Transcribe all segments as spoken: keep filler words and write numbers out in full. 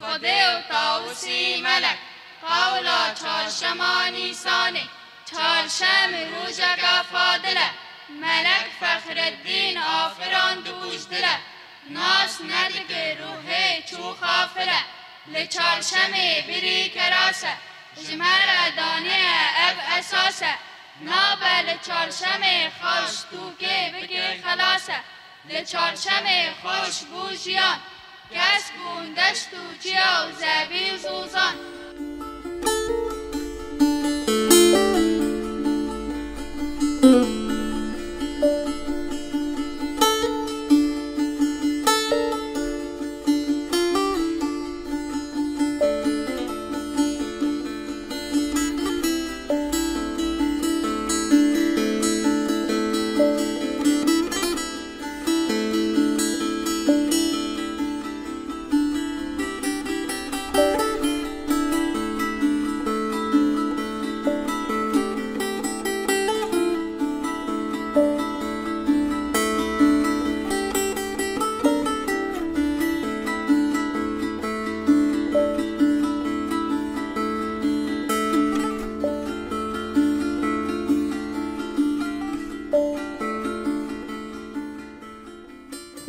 Xwedê û Tawusî Melek, qawla çarşema Nîsanê, çarşem rojeke fadil e. Melek Fexreddîn afiran dûj dil e, nas nedike ruhê çû xafil e. Li çarşemê birî keras e, ji me re danê ye ev esas e. Nabe li çarşemê xaş tûkê bike xelas e. Li çarşemê xweş bû jiyan, kesk bûn deşt û çiya û zevî û zozan.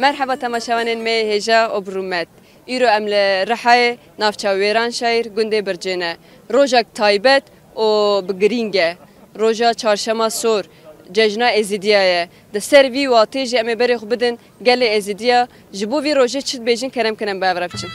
Merheba temaşevanên me hêja û bi rûmet. Îro em li Rihayê, navça Wêranşehîr, gundê Bircê ne. Rojek taybet û bi girîng e. Roja Çarşema Sor, cejna Êzidiya ye. Di ser vî watê jî em ê berê xwe bidin gelê Êzidiya. Ji bo vî rojê çi dibêjin, kerem kin em bi hev re biçin.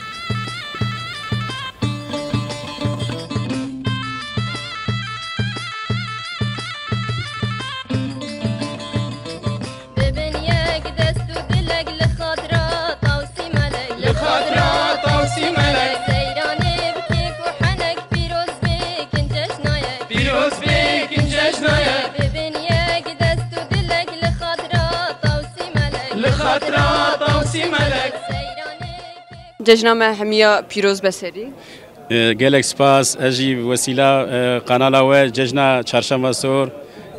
Bibin yek dest û dilek li xatira Tawsî Melek. Li xatira Tawsî Melek. Seyranê bi kêf û henek pîroz bê kin cejna ye. Pîroz bê kin cejna ye. Bibin yek dest û dilek li xatira Tawsî Melek. Li xatira Tawsî Melek. Seyranê bi kêf Cejna me hemiya pîroz be serî. E, gelek spas. Ez jî bi wesîla, e, kanala we cejna Çarşema Sor,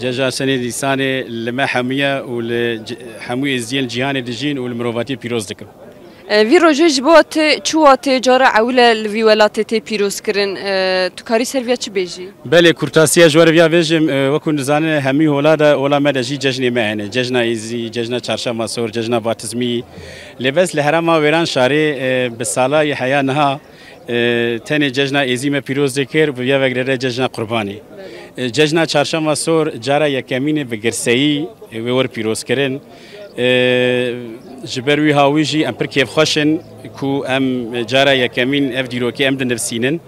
cejna Senê Nîsanê li me hemû ye û li c-, hemû êziyên cîhanê dijîn û li mirovatiyê pîroz dikim. E, vî rojê ji bo te çi watê, cara ewil e li vî welatê tê pîrozkirin? E, tu karî ser viya çi bêjî? Belê, kurtasiya ji we re viya bêjim, e, wekû dizanin hemî hola de, ola me de jî cejnê me hene. Cejna Êzî, cejna Çarşema Sor, cejna Batizmî. Lê bes li herêma Wêranşarê, e, bi sala yê heya niha, e, tenê cejna Êzî me pîroz dikir, bi vîya ve girêdayî cejna Qurbanî. E, cejna Çarşema Sor cara yekemîn e bi girseyî, e, wê wir pîroz kirin. E, ji ber wî hawî jî em pir kêfxweş in ku em cara yekemîn ev dîrokê em dinivîsînin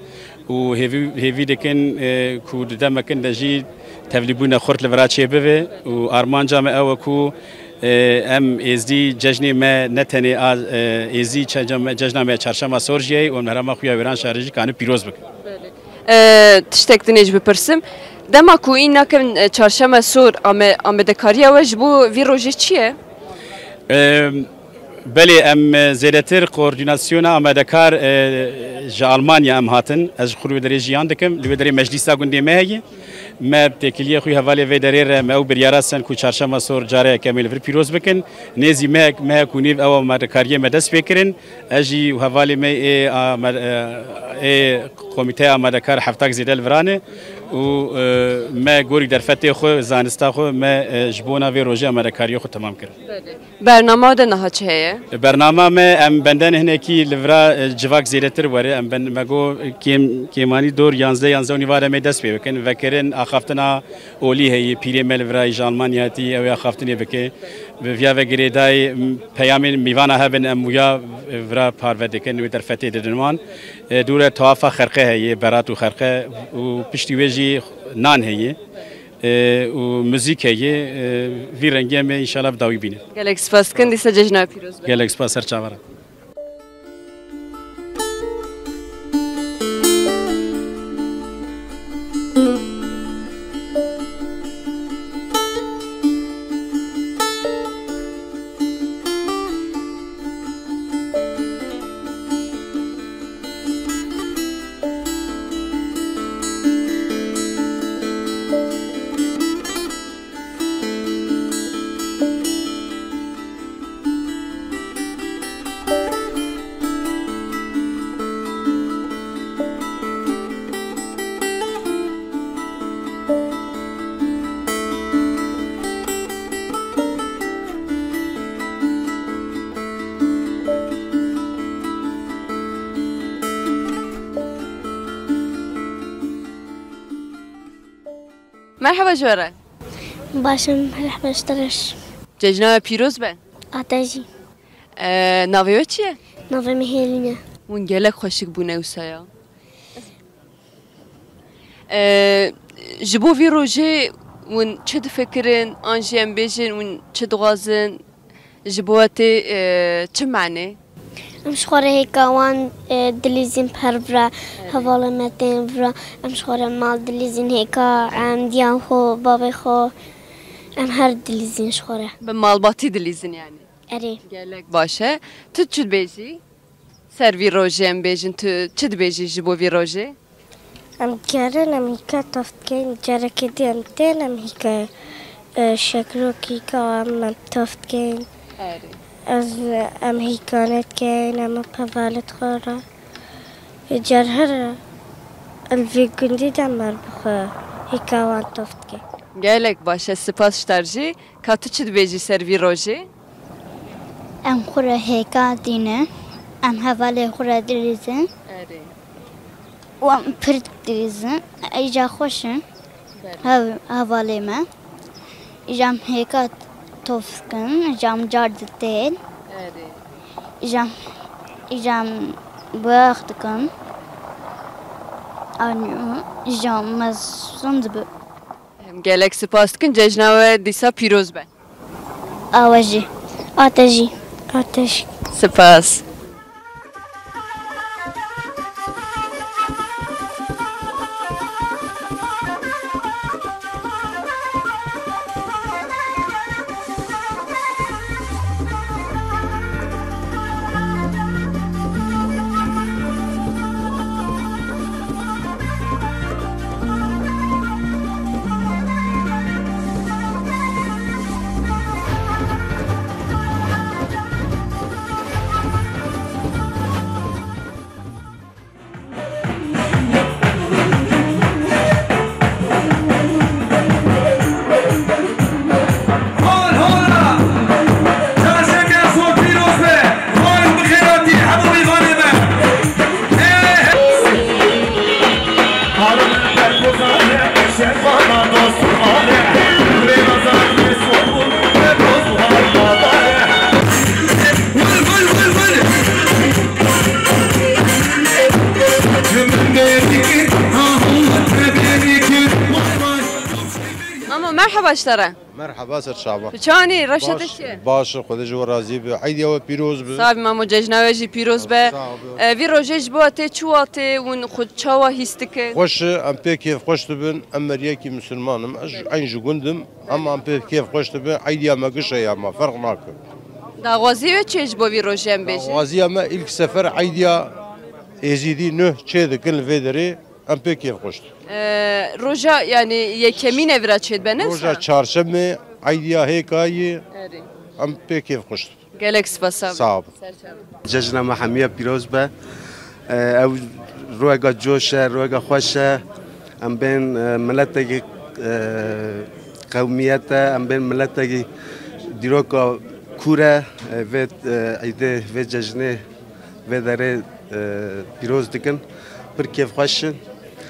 û hêvî, hêvî dikin, e, ku di demekin de jî tevlîbûne xurt li vira çêbibe û armanca me ew e ku, e, em êzdî cejnê me ne tenê a, e, êzdî cejna me, cejna me Çarşema Sor jî ye û em herêma xwe ya Wêranşarê jî kanin pîroz bikin. E, tiştek din ê jî bipirsim. Dema ku în nakin, e, Çarşema Sor, ame-, amadekariya we ji bo vî rojê çi ye? E, Belê, em, e, zêdetir koordînasyona amadekar, e, ji Almanya em hatin. Ez ji xwe li wê derê jiyan dikim. Li wê derê meclîsa gundê me heye. Me bi têkiliyê xwe hevalê vê derê re me ew biryara sen ku Çarşema Sor cara yekemîn li vir pîroz bikin. Nêzî mehek, mehek û nîv ew amadekariyê me dest pê kirin. Ez jî û hevalê me ê ame-, e, ê komîteya amadekar heftak zêde li viran e û, e, me gorî derfetê xwe, zanista xwe me, e, ji bona vê rojê amadekariyê xwe temam kirin. Bernama de niha çi heye? Bernama me, em bendene hinekî li vira, e, civak zêdetir were. Em ben-, me got, e, kêm-, kêmanî dor yanzdeh, yanzdeh û nîva de me dest pê bikin. Vekirin axaftina olî heye, pîrê me li vira ji Almanya hatî, ew ê axaftinê bike. Bi viya ve girêdayî, m, peyamên mîvana hebin, em wîya, e, vira parve dikin, wê derfetê didin wan. E, dûre tawafa xerqe heye, berat û xerqe û piştî wê jî nan heye. E, û muzîk heye, e, vî rengê em ê înşallah bi dawî bînin. Gelek spas dikin, dîsa cejna pîroz be. Gelek spas, ser çava re. Merheba ji we re. Baş im, merheba ji te re jî. Cejna we pîroz be. A te jî. Ee, navê we çi ye? Navê min Hêlîn e. Hûn gelek xweşik bûne wisa ya. Ee, ji bo vî rojê hûn çi difikirin, an jî em bêjin hûn çi dixwazin? Ji bo we tê, e, çi manê? Em ji xwe re hêka wan, e, dilîzin per vira, hevalê me tên vira. Em ji xwe re mal dilîzin hêka, em diya xwe, bavê xwe, em her dilîzin ji xwe re. Bi malbatî dilîzin yani? Erê. Gelek baş e. Tu çi dibêjî? Ser vî rojê em bêjin, tu çi dibêjî ji bo vî rojê? Em gerin, em hîka tof dikeyn. Carekê dî em tên, em hîka, e, şekrokîka em, em tof dikeyn. Erê. Ez, em hîkane dikeyn, em û pevalê xwe re. Car her li vî gundî de em ber bi xwe hîka wan tof dikeyn. Gelek baş e, spas ji te re jî. Ka tu çi dibêjî ser vî rojê? Em xwe re hêka dîne, em hevalê xwe re dilîzin. Erê. Û em pir dilîzin. Îca xweş in. Belê. Hev-, hevalê me. Îca em hêka tof dikin, îca em car ditên. Erê. Îca em, îca em boyax dikin. Anyo, îca em mezin dibi. Em gelek spas dikin, cejna we dîsa pîroz be. A we jî. A te jî. A te jî. Spas. Mamo, merheba ji te re. Merheba, ser çava. Tu çawanî, reşa te çi ye? Baş, baş, Xwedê ji we razî be. Eydiya we pîroz be. Sax bî mamo, cejna we jî pîroz be. Sax be. E, vî rojê ji bo we tê çi watê, hûn xwe çawa hîs dikin? Xweş e, em pê kêfxweş dibin. Em meriyekî misilman im. Ez eyn ji gund im. Em, em pê kêfxweş dibin. Eydiya me giş e ya me, ferq nake. Daxwaziyê we çi ye ji bo vî rojê em bêjin? Daxwaziya me ilk sefer eydiya Êzîdî nuh çê dikin li vê derê. Em pê kêfxweş dibin. Ee, roja, yani, yekemîn e vira çêdibe, ne wisa? Roja çarşemê, eydiya hêka yê, erê, em pê kêfxweş dibin. Gelek spas, sağ ol. Sağ ol. Ser çavan. Cejna me hemiya pîroz be. Ee, ew royeka coş e, royeka xweş e. Em bên, e, miletekî, e, qewmiyet e, em bên miletekî dîroka kûr e, e, vê, e, îdê, vê cejnê vê derê, e, pîroz dikin. Pir kêfxweş in.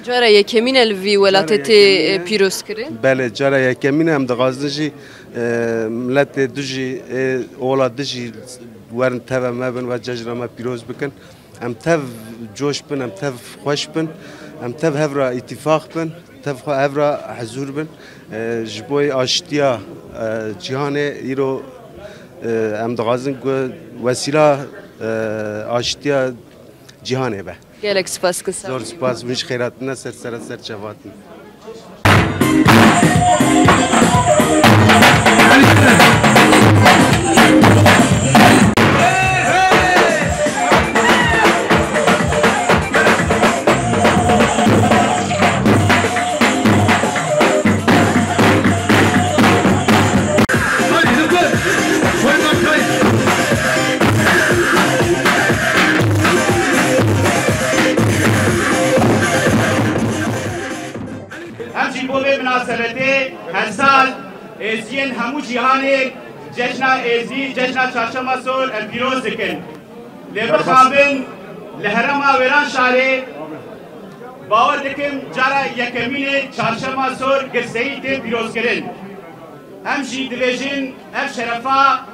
Cara yekemîn e li vî welatê tê, e, pîrozkirin? Belê, cara yekemîn e. Em dixwazin jî, e, miletê dijî, ê ola dijî werin teve me bin ve cejna me pîroz bikin. Em tev coş bin, em tev xweş bin, em tev hev re îtîfaq bin, tev xwe hev re hezûr bin. E, ji bo aştiya, e, cîhanê îro, e, em dixwazin ku wesîla, e, aştiya cîhanê be. Gelek spas, kisa. Zor spas, hûn jî xeyratî ne ser sera ser çevatin. Em jî bo vê minasebetê her sal êziyên hemû cîhanê cejna êzî, cejna Çarşema Sor em pîroz dikin. Lê bixabin li herêma Wêranşarê Bawer dikim cara yekemînê Çarşema Sor girseyî tê pîrozkirin. Em jî dibêjin ev şerefa,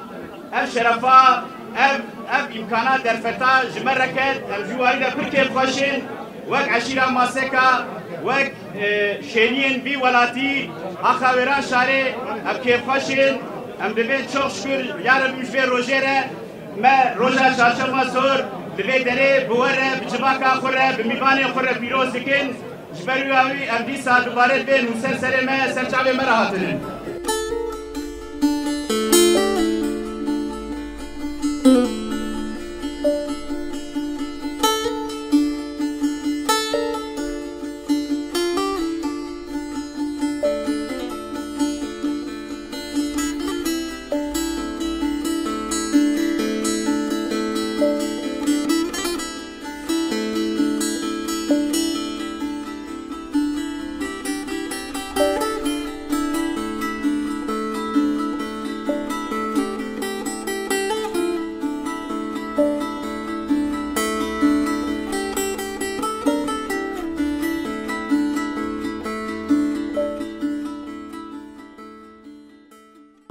ev şerefa, ev, ev îmkana derfeta ji me re ket, em ji warî de pir kêfxweş in. Wek eşîra Maseka, wek, e, şêniyên vî welatî, axa Wêran Şarê, em kêfxweş in. Em dibên çok şükür ya Rebî ji vê rojê re. Me roja Çarşema Sor li vê derê bi we re, bi civaka xwe re, bi mîvanên xwe re pîroz dikin. Ji ber wî awî em dîsa dubare dibên û ser serê me, ser çavê me re hatinin.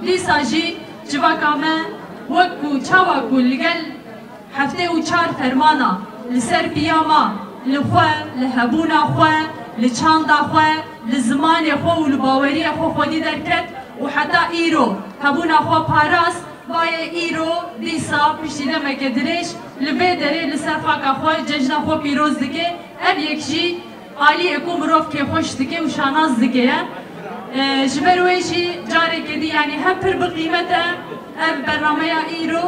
Dîsa jî civaka me wek ku çawa ku li gel heftê û çar fermana li ser piyama li xwe, li hebûna xwe, li çanda xwe, li zimanê xwe û li baweriya xwe xwedî derket û heta îro hebûna xwe parast, bayê îro dîsa piştî demeke dirêj li vê derê li ser xaka xwe cejna xwe pîroz dike. Ev yek jî aliyê ku mirov kêxweş dike û şanaz dike ye. E, ji ber wê jî careke dî, yanî hem pir bi qîmet e ev bernameya îro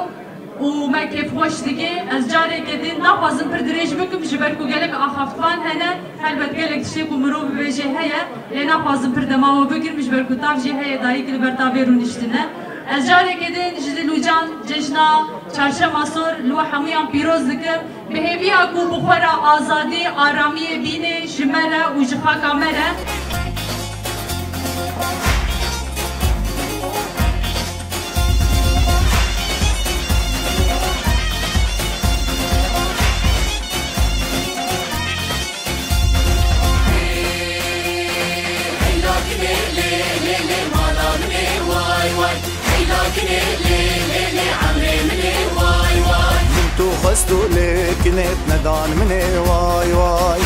û me kêfxweş dike. Ez careke din naxwazim pir dirêj bikim, ji ber ku gelek axaftvan hene. Helbet gelek tiştê ku mirov bibêje heye, lê naxwazim pir dema we bigirim, ji ber ku tav jî heye dayik li ber tavê rûniştine. Ez careke din ji dil û can cejna Çarşema Sor li we hemûyan pîroz dikim. Bi hêviya ku bi xwe re azadî, aramiyê bînê ji me re û ji xaka me re. Min tu xwest û lê kinêt nedan minê way way.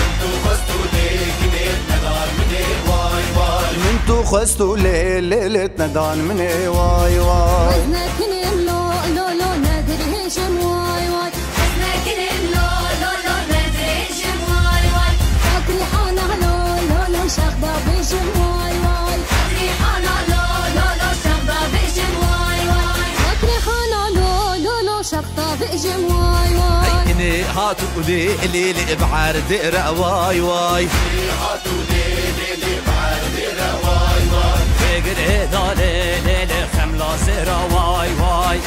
Min tu xwest û lê, lê, lê nedan minê way way. Ez nekinim lo, lo, lo, nedirêjim way way. Ez nekinim lo, lo, lo, nedirêjim way way. Fakrî hana lo, lo, lo, şaxda bêjim way way. Fakrî hana lo, lo, lo, şaxda bêjim way way. Fakrî hana lo, lo, lo, şaxda bêjim way way. Ey inê hat û lê, lê, lê, bi erdê re way way. Bêgirê da lê lê lê xemla zêra way way.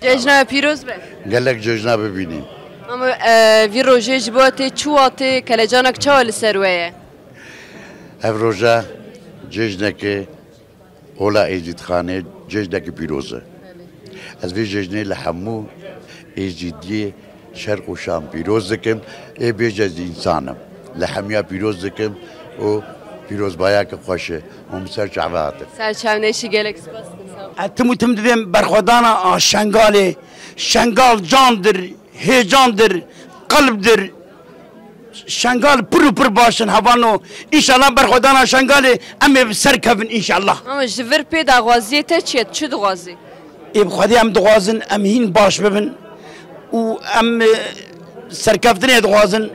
Cejna pîroz be. Gelek cejna bibînî. Ama, e, vî rojê ji bo te çi watê, kelecanek çawa li ser we ye? Ev roja cejneke Ola Êzîdxanê cejneke pîroz e. Ez vê cejnê li hemû Êzîdiyê şerq û şam pîroz dikim. Ê bêje ez însan im. Li hemiya pîroz dikim û pîrozbayeke xweş e. Hûn bi ser çava hatin. Ser çavnêşî gelek spas dikim. Sağ ol. Ez tim û tim divêm berxwedana a Şengalê. Şengal candir, hêcandir, qelbdir. Şengal pir û pir baş in hevano. Înşallah berxwedana Şengalê em ê bi ser kevin înşallah. Ama ji vir pê daxwaziyê te çi ye? Tu çi dixwazî? Ê bi Xwedê em dixwazin em hîn baş bibin û em, e, serkeftinê dixwazin.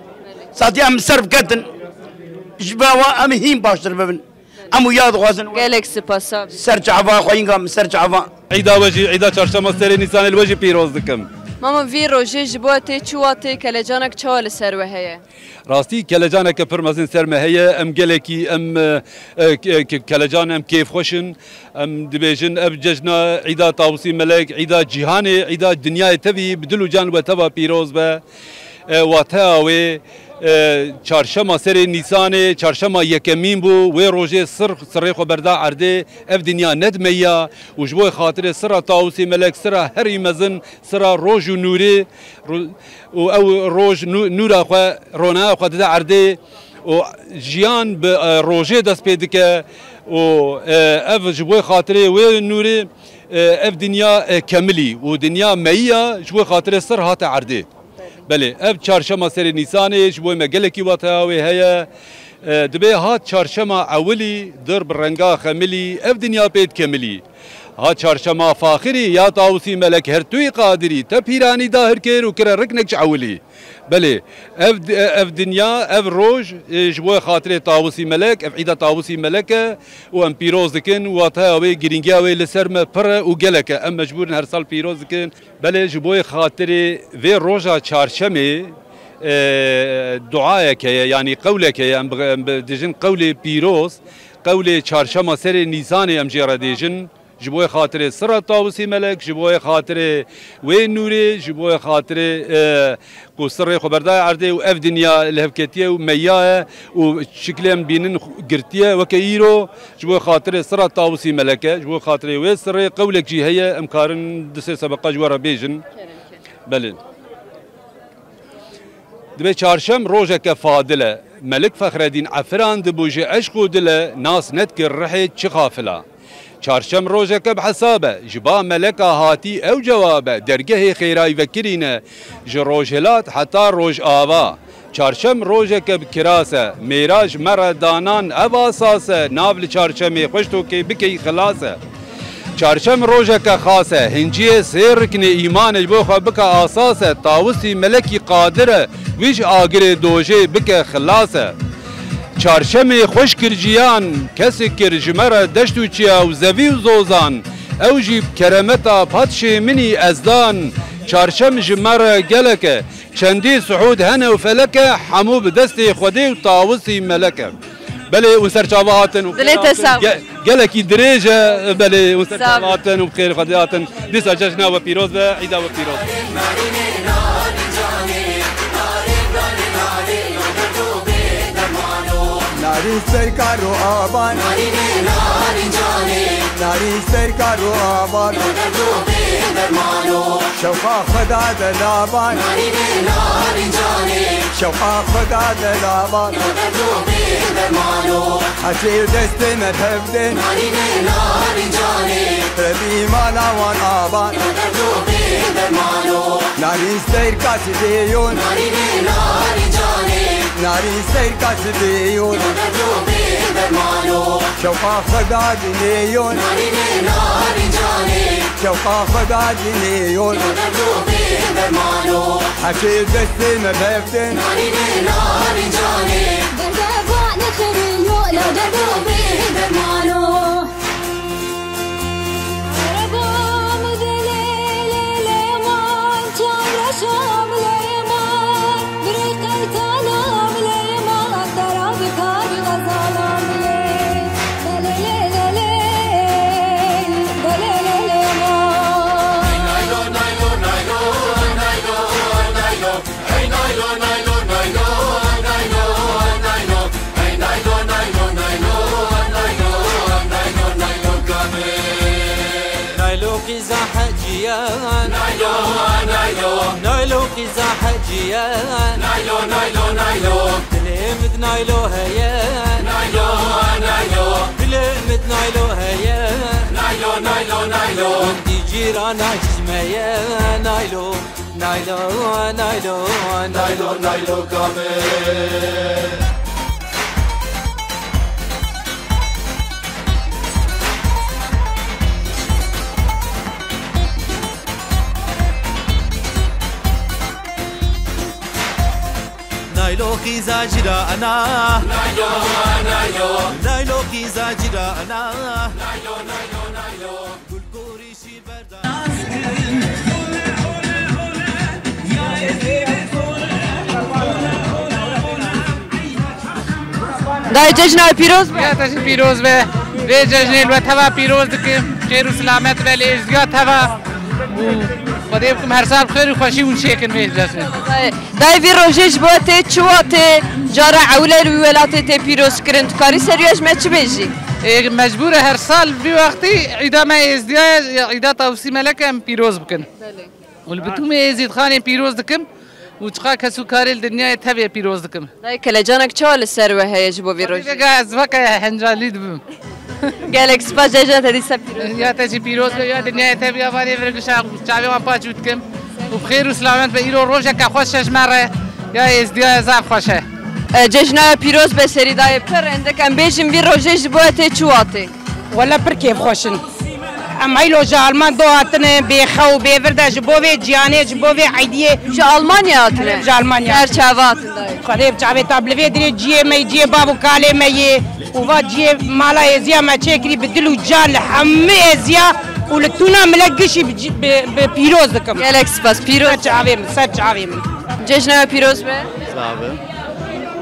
Zatî em ser biketin. Ji ber wa em hîn baştir bibin. Em wiya dixwazin. Gelek spas, sağ ol. Ser çava xweyînga min, ser çava. Îda we jî, îda Çarşema Serê Nîsanê li we jî pîroz dikim. Mama, vî rojê ji bo te çi watê, kelecanek çawa li ser we heye? Rastî kelecaneke pir mezin ser me heye. Em gelekî, em, e, e, ke-, ke-, kelecan, em kêfxweş in. Em dibêjin ev cejna Îda Tawusî Melek, Îda cîhanê, Îda dinyayê tevî bi dil û can we teva pîroz be. E, wateya wê, e, çarşema serê Nîsanê, çarşema yekemîn bû. Wê rojê sir, sirê xwe berda erdê. Ev dinya ne dimeyiya û ji bo xatirê sira Tawusî Melek, sira herî mezin, sira roj û nûrê, ro-, û ew roj nû-, nûra xwe, ronaya xwe dide erdê û jiyan bi, e, rojê dest pê dike û, e, ev ji bo xatirê wê nûrê, e, ev dinya, e, kemilî û dinya meyiya ji bo xatirê sir hate erdê. Belê, ev çarşema serê Nîsanê ji bo me gelekî wateya wê heye. E, dibê hat çarşema ewilî dir bi renga xemilî, ev dinya pê dikemilî. Hat çarşema faxirî ya Tawusî Melek her tu yî qadirî, te pîranî dahir kir û kire riknek ji ewilî. Belê, ev, ev dinya, ev roj, e, ji bo xatirê Tawusî Melek, ev îda Tawusî Melek e û em pîroz dikin, wateya wê, girîngiya wê li ser me pir e û gelek e. Em mecbûr in her sal pîroz dikin. Belê, ji bo xatirê vê roja çarşemê, e, duayek heye, yanî qewlek heye, em bi, em bi, dijin qewlê pîroz, qewlê çarşema serê Nîsanê em jê re dêjin. Ji bo xatirê sira Tawusî Melek, ji bo xatirê wê nûrê, ji bo xatirê, e, ku sirê xwe berdaye erdê û ev dinya li hev ketiye û meya ye û şiklê em bînin girtiye weke îro, ji bo xatirê sira Tawusî Melek e, ji bo xatirê wê sirê qewlek jî heye, em karin du sê sebeqa ji we re bêjin. Kerem, kerem. Belê. Dibê çarşem rojeke fadil e. Melik Fexredîn efirandibû ji eşq û dil e, nas nedikir rihê çi xafil a. Çarşem rojeke bi hesab e, ji ba meleka hatî ew cewab e, dergehê xêrayî vekirî ne, ji rojhilat heta rojava. Çarşem rojeke bi kiras e, mêra ji me re danan ev asas e, nav li çarşemê xweş tokê bikey xilas e. Çarşem rojeke xas e, hinciyê sê riknê îmanê ji bo xwe bike asas e, Tawusî Melekî qadir e, wî ji agirê dojê bike xilas e. Çarşemê xweş kir jiyan, kesê kir ji me re deşt û çiya û zevî û zozan, ew jî bi keremeta padşê min î ezdan, çarşem ji me re gelek e, çendî suhûd hene û felek e, hemû bi destê Xwedê û Tawusî Melek e. Belê, hûn ser çava hatin û Dilê te sax be. Ge-, gelekî dirêj e, belê, hûn ser çava hatin û bi xêr Xwedê hatin. Dîsa cejna we pîroz be, îda we pîroz be. Narîn ser kar û avan. Narîn ser kar û avan. Şewqa Xweda de lavan. Şewqa Xweda de lavan. Hecê destê me tevdin. Rebî mala wan avan. Narîn ser kasî vêyon. Narîn ser kasî vêyon. Şewqa Xweda dinêyon. Şewqa Xweda dinêyon. Hecê destê me tevdin. Derdê van xirî yo, la derdê bê dermano. Arabam de lê lê lê man, çavreşam lê man, birê qeytanam lê man, dera bi kar bi xezalam lê. De lê lê lê lê, de lê lê lê man. Naylo qîza heciyan. Naylo, naylo. Naylo qîza heciyan. Naylo, naylo, naylo. Dilê min di naylo heye. Naylo, naylo. Dilê min di naylo heye. Naylo, naylo, naylo. Gundî cîrana ji me ye. Naylo. Naylo, naylo, naylo, naylo kame. Naylo qîza cîrana. Naylo, naylo. Naylo qîza cîrana. Naylo, naylo, naylo. Gulgorî Dayê cejna pîroz be. Ya te jî pîroz be. Vê cejnê li we teva pîroz dikim. Xêr û silamet be li êzdiya teva. Û Xwedê bikim her sal bi xêr û xweşî hûn çêkin vê cezmê. Dayê, dayê, vî rojê ji bo tê çi watê? Cara ewil e li wî welatê tê pîroz kirin. Tu karî ser wî ji me çi bêjî? Ê, mecbûr e her sal vî wextî îda me êzdiya ye, îda Tawusî Melek e em pîroz bikin. Belê. Û li bitûmê Êzîdxanê pîroz dikim û çiqa kes û karê li dinyayê tevê pîroz dikim. Dayê, kelecanek çawa li ser we heye ji bo vî rojê? Vega ez veke hencalî dibim. Gelek spas, cejna te dîsa pîroz. Ya te jî pîroz be, ya dinyayê te ya vanê vir gişa çavê wan paç û dikim. Û bi xêr û silamet be, îro rojeke xweş e ji me re. Ya êzdiya zaf xweş e. E, cejna pîroz be serî dayê pir. Endek em bêjin vî rojê ji bo tê çi watê? Wele pir kêfxweş in. Em heylo ji Alman do hatine, bêxew, bêvir de ji bo vê ciyanê, ji bo vê eydiyê. Ji Almanya hatine? Ji Almanya. Her çava hatin dayê. Xwedê bi çavê ta bi vê dirê ciyê me, ciyê bav û kalê me yê. Û va ciyê mala êziya me çêkirî bi dil û can li hemû êziya û li tûna milek gişî bi ci-, bi, bi pîroz dikim. Gelek spas, pîroz. Ser çavê min, ser çavê min. Cejna we pîroz be. Sağ be.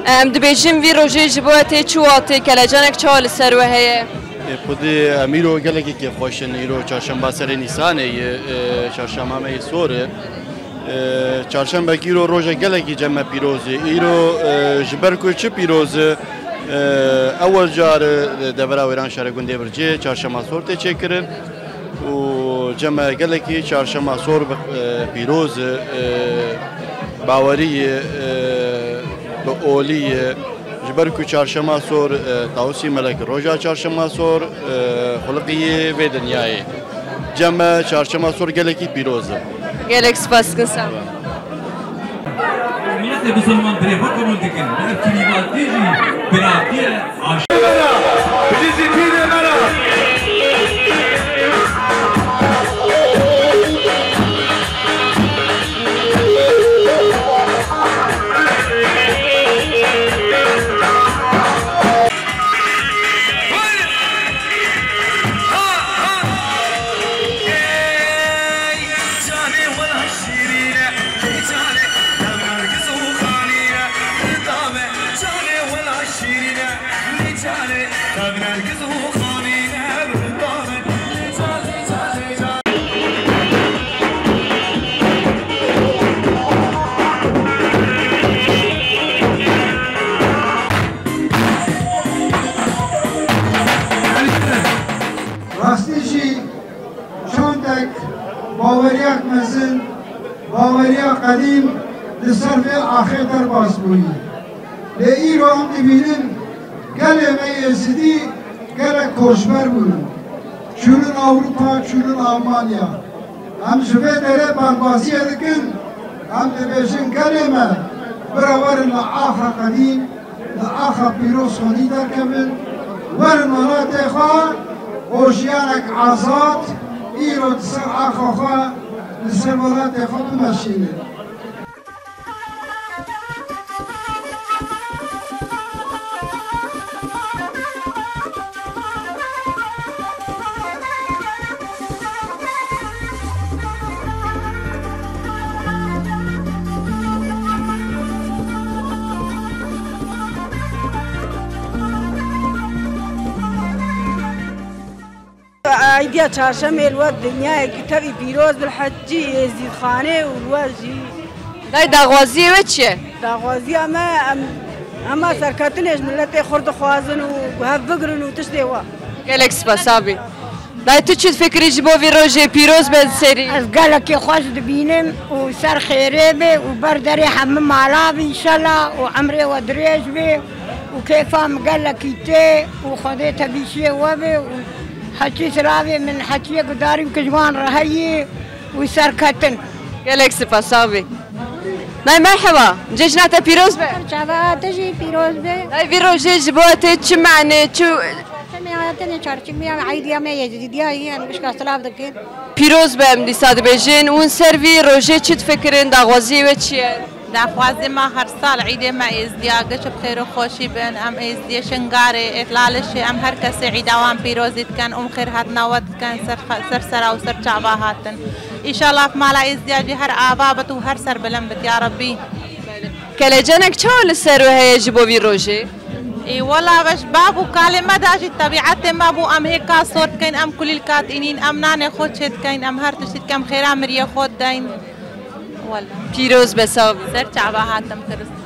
Em dibêjin vî rojê ji bo tê çi watê, kelecanek çawa li ser we heye? Ê, xwedî em îro gelekî kêfxweş in. Îro çarşemba serê Nîsanê ye, e, çarşema me yê sor e. E, çarşembek îro rojek gelekî cem me pîroz e. Îro, e, ji ber ku çi pîroz e, e, ewel car, e, devera Wêranşehre gundê Bircê çarşema sor tê çêkirin. Û cem me gelekî çarşema sor bi, e, pîroz e, e, bawerî ye, e, bi olî ye. Ji ber ku çarşema sor, e, Tawusî Melek roja çarşema sor, e, xuliqî yê vê dinyayê. Cem me çarşema sor gelekî pîroz e. Gelek spas dikim, sağ ol. Miletê Musulman dirê xwe qebûl dikin. Ev kîrîvatî jî biratî ye. Rastî jî çandek baweriyek mezin, baweriya qedîm li ser vê axê derbas bûyî. Lê îro em dibînin gelê me Êzidî gelek koçber bûn. Çûnin Ewropa, çûnin Almanya. Em ji vê derê bangbaziyê dikin, em dibêjin gelê me, bira werin li axa qedîm, li axa pîroz xwedî derkevin, werin welatê xwe û jiyanek azad, îro di ser axa xwe, li ser welatê xwe bimeşînin. Eydiya çarşemê li we dinyayekî tevî pîroz bi, li hecî Êzîdxanê û li we jî. Dayê, daxwaziyê we çi ye? Daxwaziya me, em hema serketinê ji miletê xwe dixwazin û hev bigirin û tiştê wa. Gelek spas, sağ bî. Dayê, tu çi difikirî ji bo vî rojê pîroz be serî? Ez gelekî xweş dibînim û ser xêrê be û ber derê hemû mala be înşallah û emrê we dirêj be û kêfa min gelekî tê û Xwedê tevîşiyê we be û Heçî silavê min, heçiyê gudarî û kijwan re heyî û serketin. Gelek spas, sağ bî. Dayê merheba, cejna te pîroz be. Çava te jî pîroz be. Dayê vî rojê ji bo te çi mane, çi... Çarşemê ya tenê çarşemê ya eydiya me Êzîdiya ye, em gişka silav dikin. Pîroz be em dîsa dibêjin, hûn ser vî rojê çi difikirin, daxwaziyê we çi ye? Daxwazê me her sal îdê me êzdiya giş bi xêr û xweşî bin. Em êzdiyê Şingarê, êtlalişê, em her kesê îda wan pîrozî dikin û xêr hatina we dikin ser, ser sera û ser çava hatin. Îşallah mala êzdiya jî her ava bit û her serbilind bit ya Rebbî. Kelecanek çawa li ser we heye ji bo vî rojê? Ê wela beş bab û kalê me de jî tebîetê me bû, em hêka sor dikeyn, em kulîlka dînîn, em nanê xwe çê dikeyn, em her tiştî dikeyn, em xêra miriyê xwe dideyn. Wela. Pîroz be, sax be. Ser çava hatim Kiristan.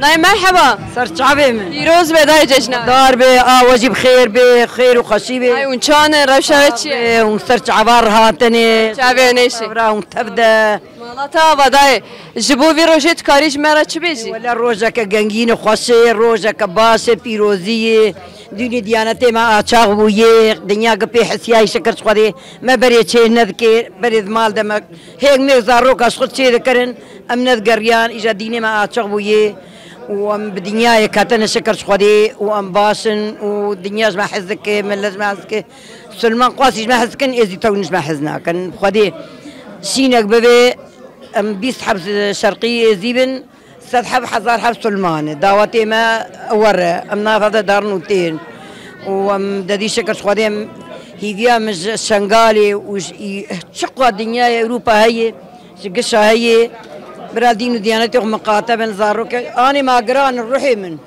Dayê merheba. Ser çavê min. Pîroz be dayê cejna. Dar be, a we jî bi xêr be, xêr û xweşî be. Ay, hûn çan e, rewşa we çi ye? Be, hûn ser çava re hatine. Çavê neyşe. Ra hûn tev de. Mala te ava dayê. Ji bo vî rojê tu karî ji me re çi bêjî? Wele rojeke gengîn û xweş e, rojeke baş e, pîrozî ye. Dînî diyanetê me açax bûye, dinya gi pê hesiyayî şikir ji Xwedê. Me berê çê nedike, berê di mal de me hêk mêk zaroka ji xwe çê dikirin, em nedigeriyan, îja dînê me açiq bûye û em bi dinyayê ketine şikir ji Xwedê û em baş in û dinya ji me hez dike, millet ji me hez dike. Silman qasî ji me hez dikin, êzî tewin ji me hez nakin. Xwedê şînek bibe, em bîst heb şerqî êzî bin, sed heb, hezar heb Sulman e. Dawetê me wer e. Em nava de darin û tên. Û em dedî şikir ji Xwedê em hîviya min ji Şengalê û ji î-, çiqa dinyayê Ewropa heye, ji gişa heye. Bira dîn û diyanetê xwe miqate bin, zarokê, anê ma giran ruhê min.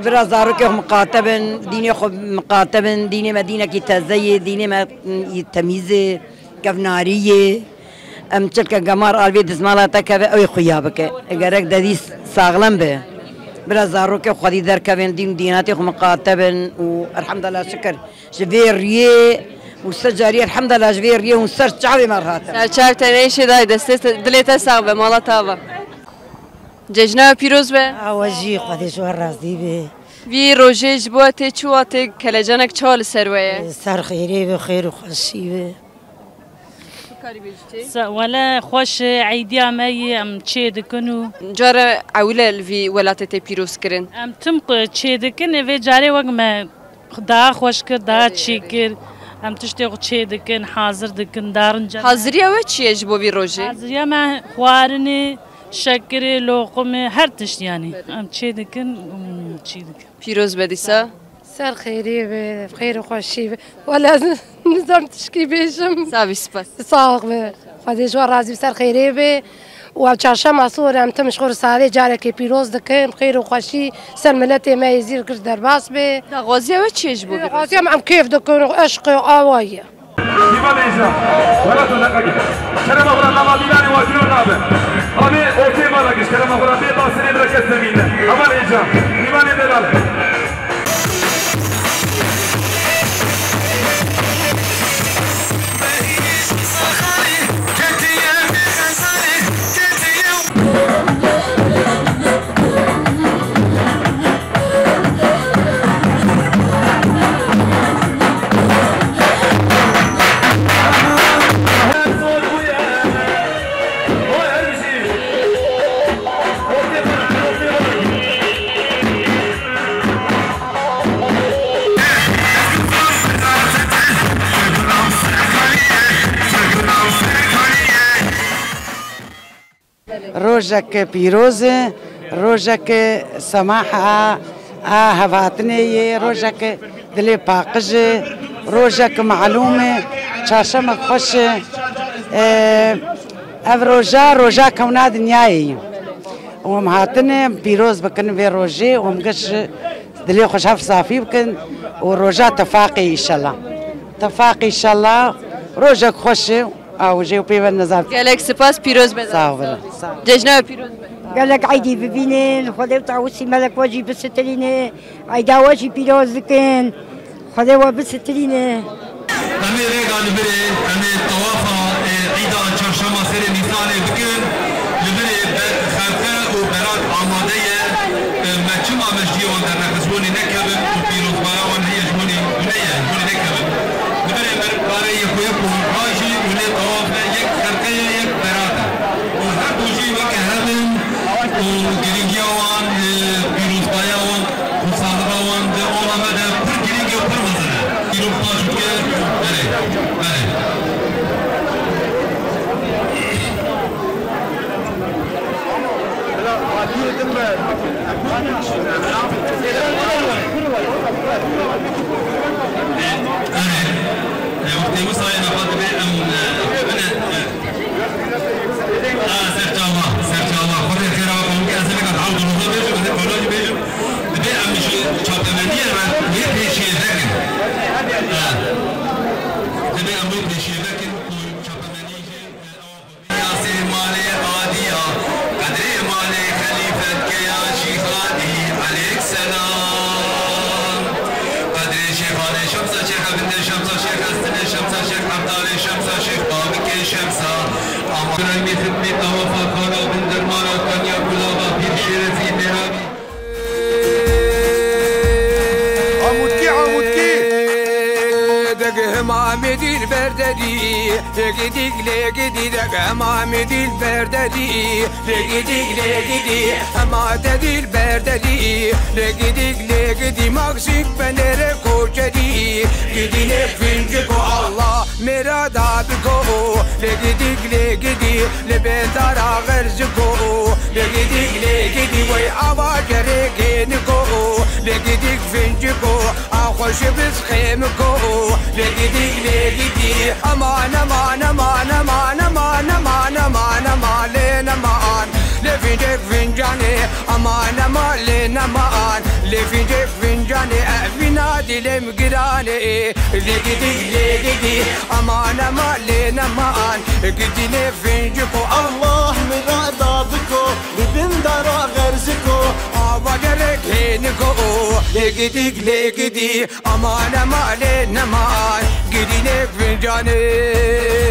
Bira zarokê xwe miqate bin, dînê xwe miqate bin, dînê me dînekî teze ye, dînê me, î, temîz e, kevnarî ye. Em çilke gemar alvê dizmala te keve, ew ê xuya bike. Gerek dedî saxlem be. Bira zarokê xwedî derkevin, dîn û dînatê xwe miqate bin û elhamdulillah şikir. Ji vê riyê û se carî elhamdulillah ji vê riyê hûn ser çavê me re hatin. Ser çav te neyşê dayê, destê te, dilê te sax be, mala te ava. Cejna we pîroz be. Awe jî Xwedê ji we razî be. Vî rojê ji bo we tê çi wa tê, kelecanek çawa li ser we ye? Ser xêrê be, xêr û xweşî be. Tu karî bêjî çi? Sa-, wele xweş e, eydiya me yê em çê dikin û Cara ewil e li vî welatê tê pîroz kirin. Em tim ku çê dikin, ê vê carê wek me daha xweş kir, daha çî kir. Em tiştê xwe çê dikin, hazir dikin, darin cem. Haziriya we çi ye ji bo vî rojê? Haziriya me xwarinê, şekirê, loqimê, her tişt yanî. Em çê dikin, hmm, çî dikin. Pîroz be dîsa. Ser xêrê be, xêr û xweşî be. Wele ez nizam tişkî bêjim. Savî spas. Sax be. Xwedê ji we razî be, ser xêrê be. Û ev çarşema sor em tim ji xwe re sarê carekê pîroz dikin. Xêr û xweşî ser miletê me yê zîr girs derbas be. Daxwaziya we çi ye ji bo vî rojê? Daxwaziya me em kêf dikin û eşq e, awa ye. Mîvanê îca, wela tu neqegî. Kerema xwe re lava mîvanê wa dîro nabe. Avê ortê mala giş, kerema xwe re bê basirê bire kes nemîne. Aman îca, mîvanê delal. Rojek pîroz e, rojek semah a, a hevhatinê ye, rojek dilê paqij e, rojek malûm e, çarşemek xweş e. E, ev roja, roja kewna dinyayê ye. Û em hatine em pîroz bikin vê rojê û em giş dilê xwe ji hev safî bikin û roja tefaqê îşellah. Tefaqê îşellah, rojek xweş e. Awicê û pê ve nizam. Gelek spas, pîroz be. Sağ olun. Sağ olun. Cejna we pîroz be. Gelek eydî bibînin, Xwedê û Tawusî Melek we jî bisitirîne, eyda we jî pîroz dikin, Xwedê we bisitirîne. Em ê rêga li virê, em ê tawafa, e, Îda Çarşema Serê Nîsanê bikin. Li virê ber xerqe û berat amade ye. E, me çima me ji cihê wan dernexist, hûn ê nekevin û pîrozbaya wan heye ji hûn ê, hûn ê ye, ji hûn ê nekevin. Li virê ber karê yek û yek û rajî û lê tawaf e, yek xerqe ye, yek berat e. Û her du jî weke hev in û girîngiya wan, e, pîrozbaya wan, xwesaxda wan di ola me de pir girîng e û pir mezin e. Pîroz baş bike, berê, berê. Süleymi Xitmî Tawafa Xana bin Dermana Kanya Gulava Pîr Şerefî Mêranî. Amûtkî, amûtkî. Degihma mi dîl berdedî, lê gidîk lê gidî. Degihma mi dîl berdedî, lê gidîk lê gidî. Hema te dîl berdedî, lê gidîk lê gidî. Maksîk penere koçedî, gidî lê finciko Allah. Mêra da biko, lê gidîk lê gidî, lê bêndara xerziko, lê gidîk lê gidî, wey ava gerê gêniko, lê gidîk finciko, a xweşi biz xêmiko, lê gidîk lê gidî, eman, eman, eman, eman, eman, eman, eman, lê neman, lê fincek fincanê, eman, eman, lê neman, lê fincek fincanê, evîna dilêm giranê. Lê gidî, lê gidî, eman ema lê neman. Gidî lê finciko, Allah mirada biko, li bin dara xerziko, ava gerek hêniko. Lê gidî, lê gidî, eman ema lê neman. Gidî lê fincanê.